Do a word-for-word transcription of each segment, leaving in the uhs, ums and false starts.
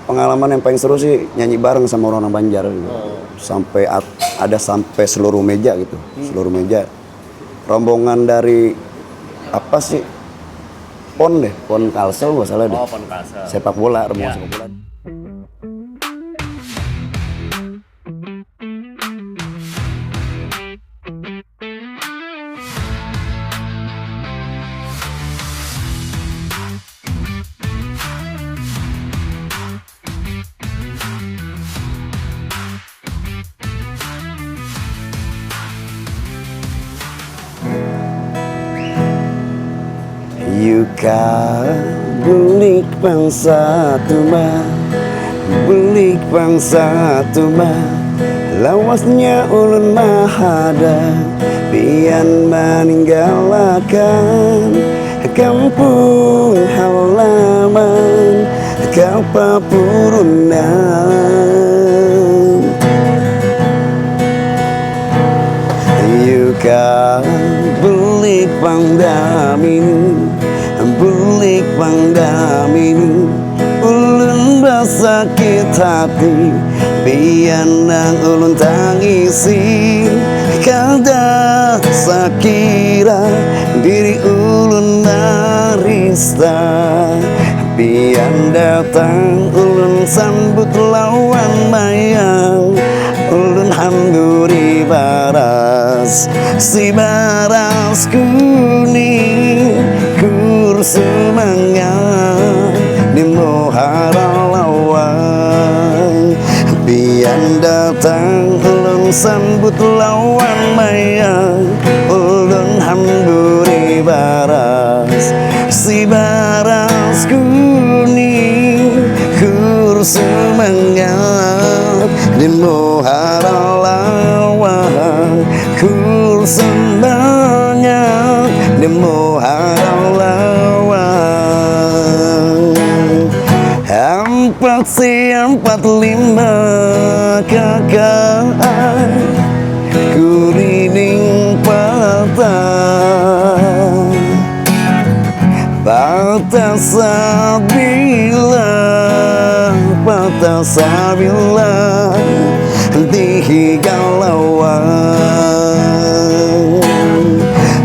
Pengalaman yang paling seru sih nyanyi bareng sama orang-orang Banjar gitu. Sampai at- ada sampai seluruh meja gitu, seluruh meja. Rombongan dari apa sih? Pon deh, Pon Kalsel nggak salah deh. Oh, Pon Kalsel. Sepak bola, rombongan sepak bola. Yuka, bulik pang satu ma, bulik pang satu ma. Lawasnya ulun mahadang pian maninggalakan kampung halaman ka papurunan. Yuka, bulik pang damini, bulik pang damini. Ulun basakit hati, pian nang ulun tangisi. Kada sakira diri ulun marista, pian datang ulun sambut lawan mayang. Ulun hamburi baras, si baras kuning, kur semangat di muhara lawang. Pian datang ulun sambut lawan mayang, ulun hamburi baras, si baras kuning, kur semangat di muhara lawang, kur semangat di muhara lawang. Ampat si ampat lima kakak, kurining patah. Patah sabilah, patah sabilah di higa lawang.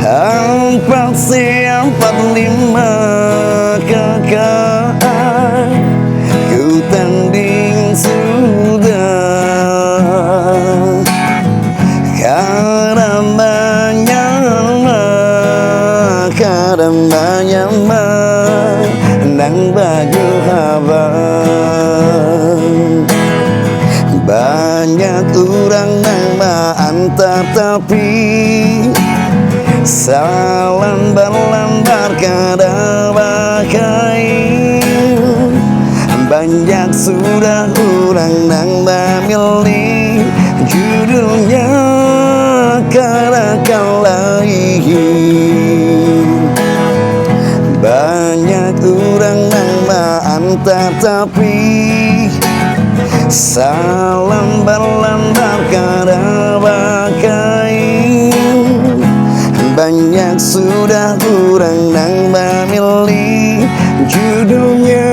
Ampat si ampat lima kakak, ku tanding sudah. Kada manyama, kada manyama nang bagu habang. Banyak urang nang maantar tapi salambar-lambar kada bakain. Banyak sudah urang nang mamilih, judulnya kada kalahi. Banyak urang nang maantar tapi salambar-lambar kada bakain. Banyak sudah urang nang mamilih, judulnya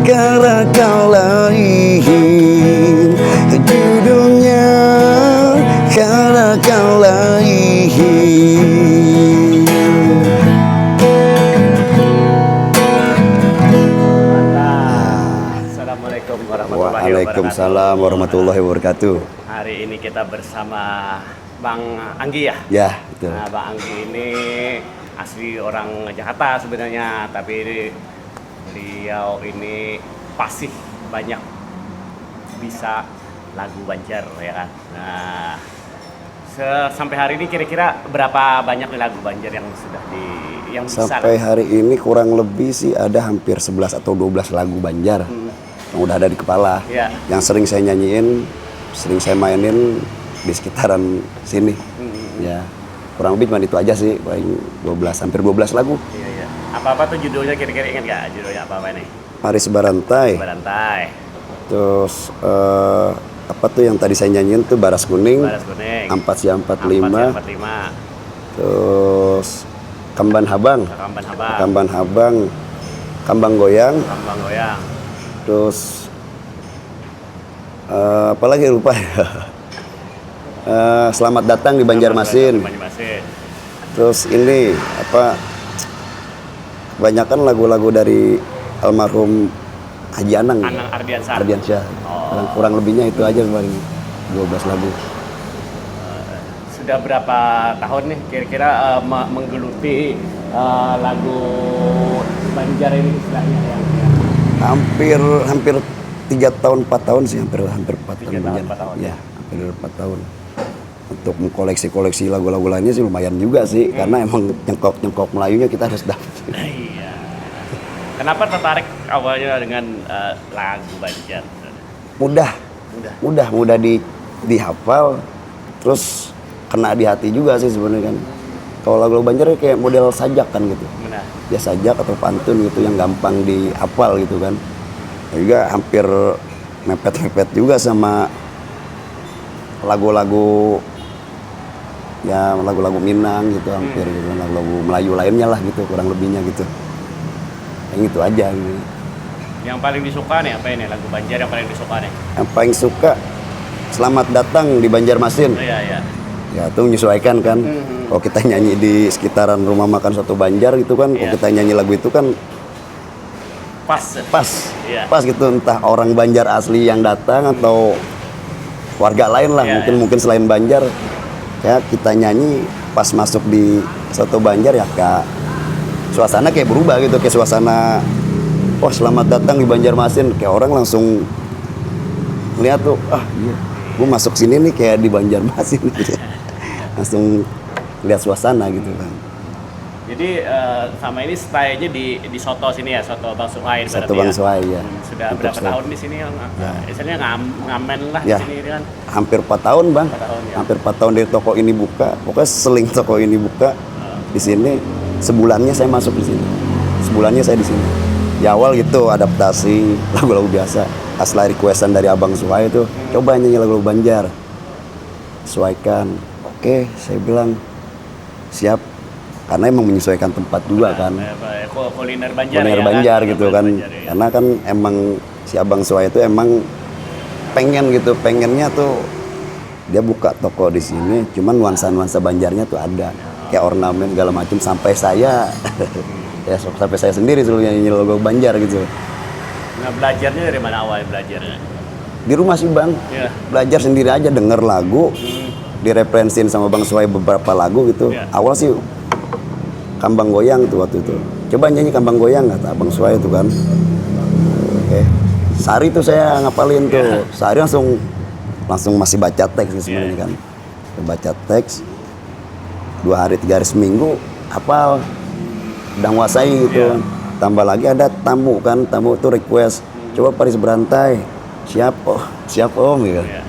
kada kalahi. Judulnya kada kalahi. Assalamualaikum warahmatullahi wabarakatuh. Waalaikumsalam warahmatullahi wabarakatuh. Hari ini kita bersama Bang Anggi ya? Ya, betul. Nah, Bang Anggi ini asli orang Jakarta sebenarnya, tapi beliau ini pasih banyak bisa lagu Banjar ya kan. Nah, se- sampai hari ini kira-kira berapa banyak nih lagu Banjar yang sudah di yang bisa Sampai lah? Hari ini kurang lebih sih ada hampir sebelas atau dua belas lagu Banjar. Hmm. Yang udah ada di kepala. Ya. Yang sering saya nyanyiin, sering saya mainin di sekitaran sini. Hmm. Ya. Kurang lebih cuma itu aja sih, paling dua belas, hampir dua belas lagu. Iya, iya. Apa-apa tuh judulnya kira-kira ingat nggak judulnya apa-apa nih? Mari Sebarantai. Sebarantai. Terus eh, apa tuh yang tadi saya nyanyiin tuh Baras Kuning, Baras Kuning. Empat si empat lima. Empat si empat lima. Terus Kamban Habang. Kamban Habang. Kamban Habang. Kambang Goyang. Kambang Goyang. Terus eh, apalagi lupa ya. Eh, selamat datang di Banjarmasin. Banjarmasin. Terus ini apa, kebanyakan lagu-lagu dari almarhum Haji Anang. Anang Ardiansyah. Ardiansyah. Oh. Kurang, kurang lebihnya itu aja paling, dua belas lagu. Sudah berapa tahun nih kira-kira eh, me- menggeluti eh, lagu Banjar ini istilahnya ya? Hampir hampir tiga tahun, empat tahun sih, hampir hampir empat Tiga tahun. tahun, Banjar. Empat tahun. Ya, hampir empat tahun. Untuk mengkoleksi-koleksi lagu-lagu lainnya sih lumayan juga sih, Hmm. karena emang nyengkok-nyengkok Melayunya kita harus dapat. Iya. Kenapa tertarik awalnya dengan eh, lagu Banjar? Mudah, Mudah. mudah, mudah di dihafal, terus kena di hati juga sih sebenarnya kan. Kalau lagu-lagu Banjar kayak model sajak kan gitu. Benar. Ya, sajak atau pantun gitu yang gampang dihafal gitu kan. Ya juga hampir mepet-mepet juga sama lagu-lagu, ya, lagu-lagu Minang gitu, hampir gitu kan, lagu-lagu Melayu lainnya lah gitu, kurang lebihnya gitu. Yang itu aja gitu. Yang paling disuka nih apa ini lagu Banjar yang paling disuka nih? Yang paling suka Selamat Datang di Banjarmasin. Oh, iya, iya. Ya, itu menyesuaikan kan. Hmm. Kalau kita nyanyi di sekitaran rumah makan soto Banjar gitu kan, kalau Iya. kita nyanyi lagu itu kan Pas. pas, Iya. Pas gitu, entah orang Banjar asli yang datang atau warga lain lah, Iya, mungkin iya. Mungkin selain Banjar, ya, kita nyanyi pas masuk di soto Banjar ya, Kak, suasana kayak berubah gitu, kayak suasana, "Wah, selamat datang di Banjarmasin," kayak orang langsung lihat tuh, "Ah, iya, gue masuk sini nih kayak di Banjarmasin," gitu. Langsung lihat suasana gitu kan. Jadi eh, sama ini stay-nya di di soto sini ya, soto Bang Suhai. Soto Berarti Bang ya? Suhai, ya. Hmm, sudah Untuk berapa stay. Tahun di sini? Yang, Ya. Istilahnya ngam, ngamen lah Ya. Di sini kan. Hampir empat tahun, Bang. Empat tahun, ya. Hampir empat tahun dari toko ini buka. Pokoknya seling toko ini buka di sini, sebulannya saya masuk di sini. Sebulannya saya di sini. Di awal gitu adaptasi lagu-lagu biasa. Setelah requestan dari Abang Suhai itu, "Coba nyanyi lagu-lagu Banjar." Sesuaikan. Oke, saya bilang, "Siap." Karena emang menyesuaikan tempat juga kan. Apa ya, ku- kuliner Banjar. Kuliner Ya, Banjar kan? Gitu Kuliner kan. Banjar, ya. Karena kan emang si Abang Suhai itu emang pengen gitu, pengennya tuh dia buka toko di sini, cuman nuansa-nuansa Banjarnya tuh ada. Kayak ornamen segala macam, sampai saya ya, sampai saya sendiri suruh nyanyi logo Banjar gitu. Nah, belajarnya dari mana awalnya belajarnya? Di rumah sih, Bang. Ya. Belajar sendiri aja, denger lagu, direferensin sama Bang Suhai beberapa lagu gitu. Ya. Awal sih Kambang Goyang tuh waktu itu. "Coba nyanyi Kambang Goyang," kata Abang Suhai itu kan. Oke. Sehari tuh saya ngapalin tuh. Sehari langsung langsung masih baca teks sih sebenarnya Ya. Kan. Baca teks dua hari, tiga hari, seminggu hafal, udah nguasai gitu. Iya. Tambah lagi ada tamu kan, tamu tuh request, "Coba Paris Berantai." "Siap, oh, siap, Om," gitu. Iya.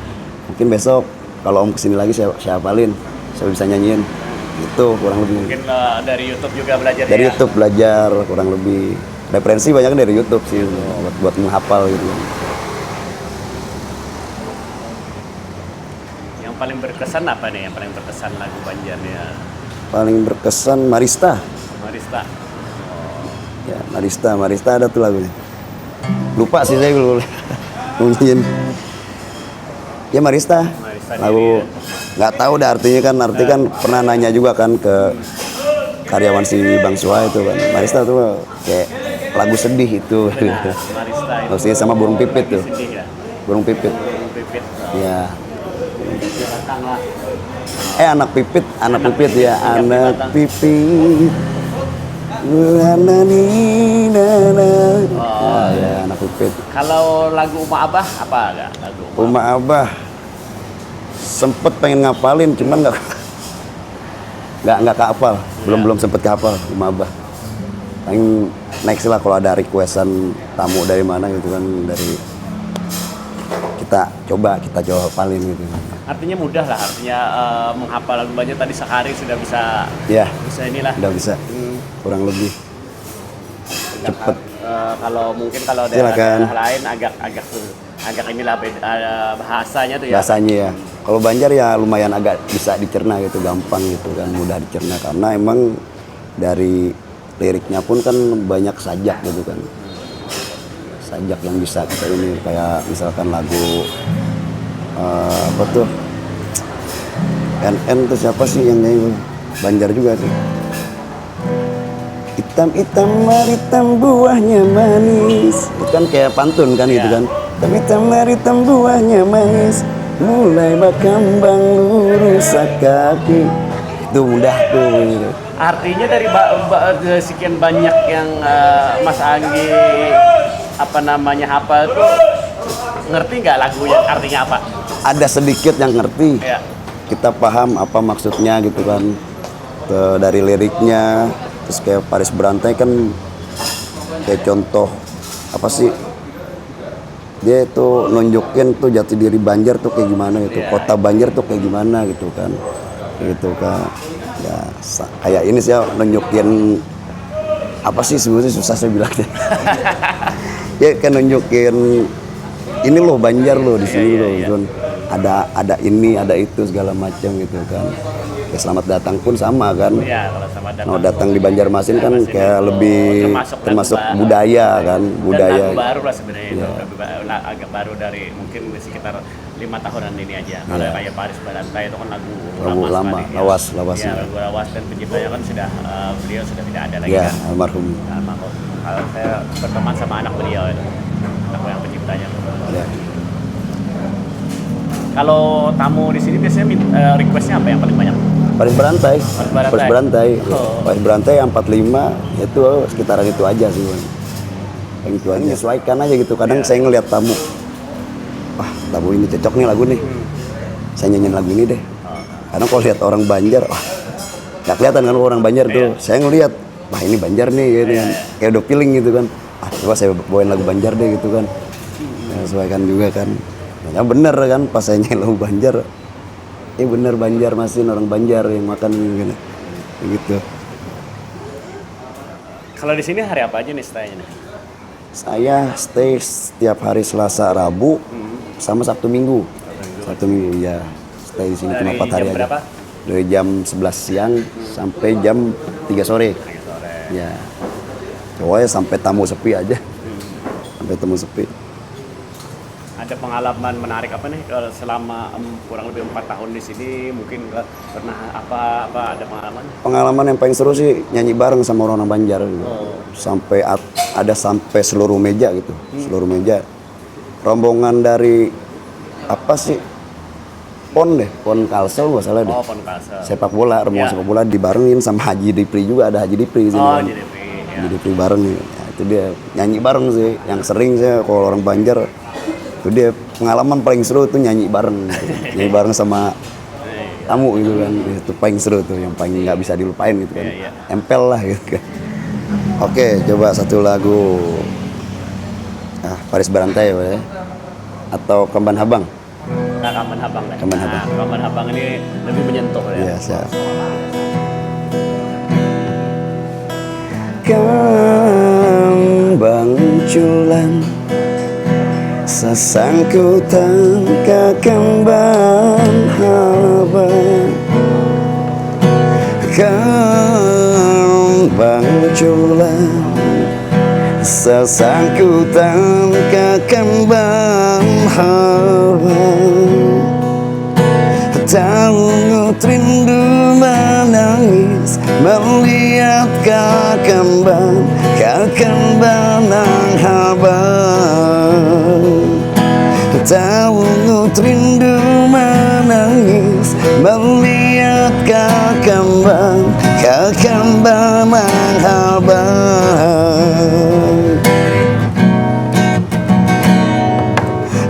"Mungkin besok kalau Om kesini lagi saya, saya hafalin, saya bisa nyanyiin." Gitu kurang lebih. Mungkin eh, dari YouTube juga belajar Dari ya? YouTube belajar kurang lebih. Referensi banyak dari YouTube sih buat, buat menghafal gitu. Yang paling berkesan apa nih? Yang paling berkesan lagu Banjarnya? Paling berkesan Marista. Marista. Ya, Marista, Marista ada tuh lagunya. Lupa sih saya dulu. Mungkin. Ya, Marista. Marista Lagu diri, ya. Nggak tahu dah artinya kan, arti kan pernah nanya juga kan ke karyawan si Bang Suha itu kan. Marista tuh kayak lagu sedih itu. Nah, Marista itu. Maksudnya sama burung pipit tuh. Sedih ya. Burung pipit. Burung pipit. Ya. Datanglah. Eh, anak pipit, anak pipit ya, anak pipit. Nana ni nana. Oh. Ah, ya, anak pipit. Kalau lagu Uma Abah apa agak lagu Uma? Uma Abah sempet pengen ngapalin, cuman nggak nggak nggak kehafal, belum belum sempet kehafal Uma Abah. Paling next lah kalau ada requestan tamu dari mana gitu kan, dari kita coba kita coba hafalin gitu. Artinya mudah lah, artinya eh, menghafal lagu Banjar tadi sehari sudah bisa Ya, bisa inilah. Udah bisa, Hmm, kurang lebih. Cepet. Eh, kalau mungkin kalau Silakan. daerah-daerah lain agak agak agak inilah beda eh, bahasanya tuh ya. Bahasanya ya. Kalau Banjar ya lumayan agak bisa dicerna gitu, gampang gitu kan, mudah dicerna karena emang dari liriknya pun kan banyak sajak gitu kan. Ajak yang bisa kita ini, kayak misalkan lagu, eh, apa tuh, N N tuh siapa sih yang nyanyi? Banjar juga sih. Hitam-hitam maritam buahnya manis. Itu kan kayak pantun kan gitu kan. Hitam-hitam maritam buahnya manis. Mulai bakambang lurus sakaki. Itu mudah tuh gitu. Artinya dari ba- ba- sekian banyak yang eh, Mas Anggi apa namanya hafal tuh, ngerti nggak lagunya artinya apa? Ada sedikit yang ngerti. Ya. Kita paham apa maksudnya gitu kan. Te- dari liriknya, terus kayak Paris Berantai kan kayak contoh apa sih, dia itu nunjukin tuh jati diri Banjar tuh kayak gimana gitu. Iya. Kota Banjar tuh kayak gimana gitu kan. Gitu kan. Ya sa- kayak ini sih ya, nunjukin apa sih, sebenarnya susah saya bilangnya. Ya kayak nunjukin ini loh Banjar loh di sini Iya, iya, loh iya. Gitu kan. Ada ada ini, ada itu segala macam gitu kan. Ya selamat datang pun sama kan. Ya, kalau sama datang. Nah, datang di Banjarmasin kan Banjarmasin kayak itu lebih termasuk lagu termasuk baru. budaya kan, Dan budaya. Lagu baru lah sebenarnya itu. Iya. Lebih ba- la- agak baru dari mungkin sekitar lima tahunan ini aja. Kalau Iya. Kayak Paris Berantai itu kan lagu Lagu lama, sekali, ya. lawas, lawas, Ya, ya. Lagu lawas dan penciptanya kan sudah eh, beliau sudah tidak ada lagi Ya, kan. Almarhum. Almarhum. Kalau saya berteman sama anak beliau itu, anak yang penciptanya. Ya. Kalau tamu di sini biasanya min- eh, requestnya apa yang paling banyak? Paris Berantai. Paris Berantai. Paris Berantai. Oh. Paris Berantai yang empat lima itu sekitaran itu aja sih, Bang. Yang itu aja. Menyesuaikan aja gitu. Kadang Iya. Saya ngeliat tamu, wah, tamu ini cocok nih lagu nih. Saya nyanyiin lagu ini deh. Oh. Karena kalau lihat orang Banjar, wah, nggak kelihatan kan orang Banjar tuh. Iya. Saya ngeliat, wah, ini Banjar nih, gitu kan. Iya. Kayak udah feeling gitu kan. Ah, coba saya bawain lagu Banjar deh gitu kan. Saya sesuaikan juga kan. Ternyata bener kan, pas saya nyanyi lagu Banjar, eh, bener Banjarmasin, orang Banjar yang makan gitu. Gitu. Kalau di sini hari apa aja nih stay-nya nih? Saya stay setiap hari Selasa, Rabu, sama Sabtu Minggu. Sabtu Minggu, ya. Stay di sini cuma Dari empat hari jam aja. Berapa? Dari jam sebelas siang sampai jam tiga sore. Tiga sore. Ya. Pokoknya sampai tamu sepi aja. Sampai tamu sepi. Ada pengalaman menarik apa nih kalau selama em, kurang lebih empat tahun di sini, mungkin ke- pernah apa apa ada pengalaman? Pengalaman yang paling seru sih nyanyi bareng sama orang-orang Banjar gitu. Oh. Sampai at- ada sampai seluruh meja gitu. Seluruh meja. Rombongan dari apa sih? Pon deh, Pon Kalsel nggak salah deh. Oh, Pon Kalsel. Sepak bola, rombongan Ya. Sepak bola dibarengin sama Haji Dipri juga, ada Haji Dipri di sini Oh, kan. Haji Dipri, ya. Haji Dipri bareng nih. Ya, itu dia nyanyi bareng sih. Yang sering saya kalau orang Banjar itu dia pengalaman paling seru tuh nyanyi bareng. Nyanyi bareng sama tamu gitu kan. Itu paling seru tuh, yang paling nggak bisa dilupain gitu kan. Iya, iya. Empel lah gitu kan. Oke, coba satu lagu. Ah, Paris Berantai ya, Pak, ya? Atau Kamban Habang? Nah, Kamban Habang deh. Kamban Habang. Nah, Kamban Habang ini lebih menyentuh ya. Iya, siap. Kambang culan, sasangkutan kakambang habang. Kambang culan, sasangkutan kakambang habang. Taungut rindu manangis melihat kakambang, kakambang nang habang. Taungut rindu manangis melihat kakambang, kakambang nang habang.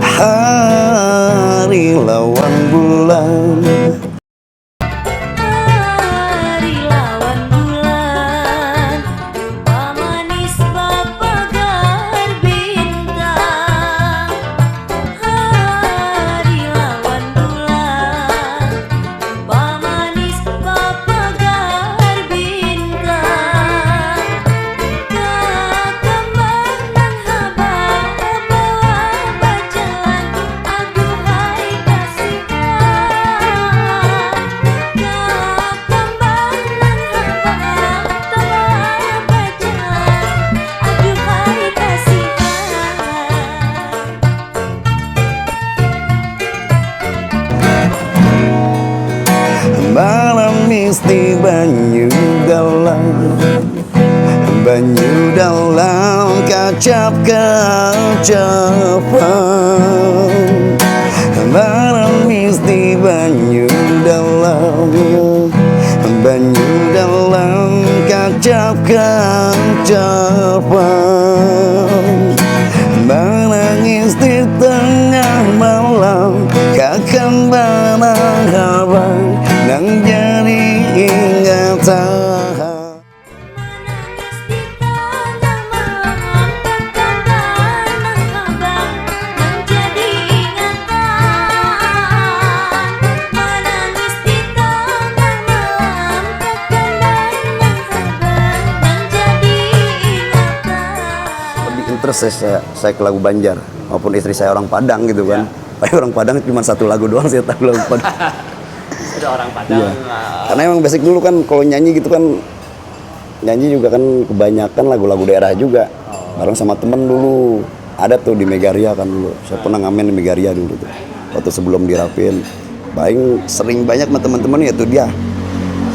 Hari lawan bulan. Hari lawan bulan, rupa manis bapagar bintang. Hari lawan bulan, rupa manis bapagar bintang. Di banyu dalam, banyu dalam kacap-kacapan. Maramis di banyu dalam, banyu dalam kacap-kacapan. Manangis di tengah malam, kakan banang habang nang jadi ingatan. Manangis di tengah malam, kakan banang habang nang jadi ingatan. Manangis di tengah malam, kakan banang habang nang jadi ingatan. Lebih interest saya, saya, saya ke lagu Banjar, walaupun istri saya orang Padang gitu kan. Ya. Tapi orang Padang cuma satu lagu doang saya tahu, lagu Padang. Sudah orang Padang. Iya. Ah. Karena emang basic dulu kan kalau nyanyi gitu kan, nyanyi juga kan kebanyakan lagu-lagu daerah juga. Oh. Bareng sama temen dulu. Ada tuh di Megaria kan dulu. Saya pernah ngamen di Megaria dulu tuh. Waktu sebelum dirapin, paling sering banyak sama teman-teman ya tuh dia.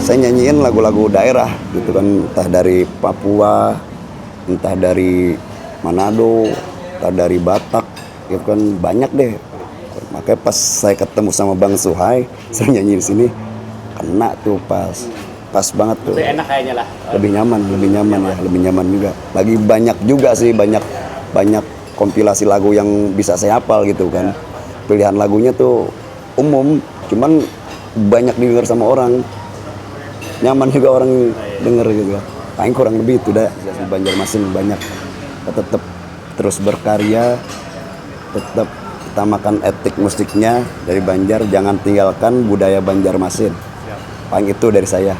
Saya nyanyiin lagu-lagu daerah gitu kan, entah dari Papua, entah dari Manado, entah dari Batak, gitu kan banyak deh. Makanya pas saya ketemu sama Bang Suhai, saya nyanyi di sini, kena tuh pas, pas banget tuh. Lebih enak kayaknya lah. Lebih nyaman, lebih nyaman ya, lebih nyaman juga. Lagi banyak juga sih, banyak, banyak kompilasi lagu yang bisa saya hafal gitu kan. Pilihan lagunya tuh umum, cuman banyak didengar sama orang, nyaman juga orang denger gitu. Paling kurang lebih itu dah, di Banjarmasin banyak. Tetap terus berkarya, tetap utamakan etik musiknya dari Banjar, jangan tinggalkan budaya Banjarmasin. Paling itu dari saya.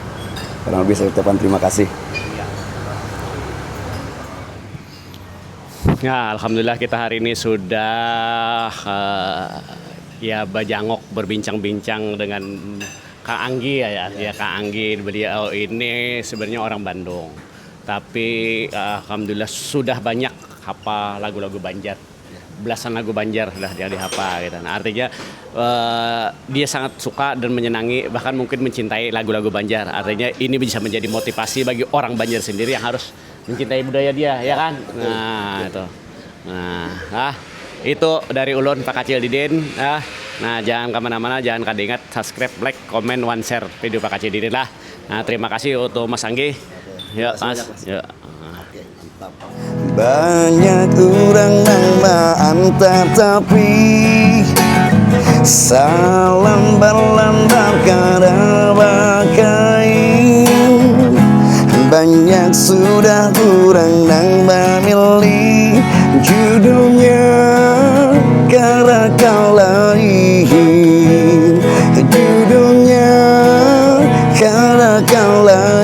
Kurang lebih saya ucapkan terima kasih. Ya, alhamdulillah kita hari ini sudah, eh, ya, bajangok, berbincang-bincang dengan Kang Anggi ya, ya. Ya, Kang Anggi. Beliau ini sebenarnya orang Bandung, tapi, eh, alhamdulillah sudah banyak hafal lagu-lagu Banjar. Ya. Belasan lagu Banjar sudah dia dihafal gitu. Nah, artinya, eh, dia sangat suka dan menyenangi, bahkan mungkin mencintai lagu-lagu Banjar. Artinya ini bisa menjadi motivasi bagi orang Banjar sendiri yang harus mencintai budaya dia, ya kan? Betul, nah, betul. Itu. Nah, ah, itu dari ulun, Pak Kacil Didin. Ah, nah, jangan kemana-mana, jangan kada ingat subscribe, like, comment, one share video Pak Kacil Didin lah. Nah, terima kasih untuk Mas Anggi. Oke. Ya, terima kasih Mas. Banyak, Mas. Ya. Oke, mantap. Banyak urang nang maantar tapi salam balantar kada bakain. Banyak sudah urang nang mamilih judulnya karakan lain. Judulnya karakan lain.